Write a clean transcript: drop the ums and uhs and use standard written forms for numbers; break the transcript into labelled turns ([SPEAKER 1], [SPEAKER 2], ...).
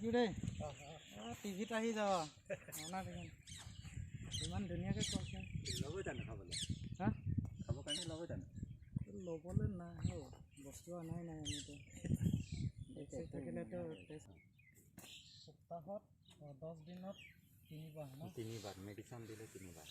[SPEAKER 1] Thank U দেই। টিভিত আহি যাব আপোনাৰ দেখোন, ইমান ধুনীয়াকৈ কৈছে।
[SPEAKER 2] ল'ব জানো খাবলৈ?
[SPEAKER 1] হা?
[SPEAKER 2] খাবৰ কাৰণে ল'ব জানো?
[SPEAKER 1] ল'বলৈ নাই অ', বস্তু অনাই নাই। আমিতো থাকিলেতো সপ্তাহত 10 দিনত তিনিবাৰ ন?
[SPEAKER 2] তিনিবাৰ, মেডিচিন দিলে তিনিবাৰ।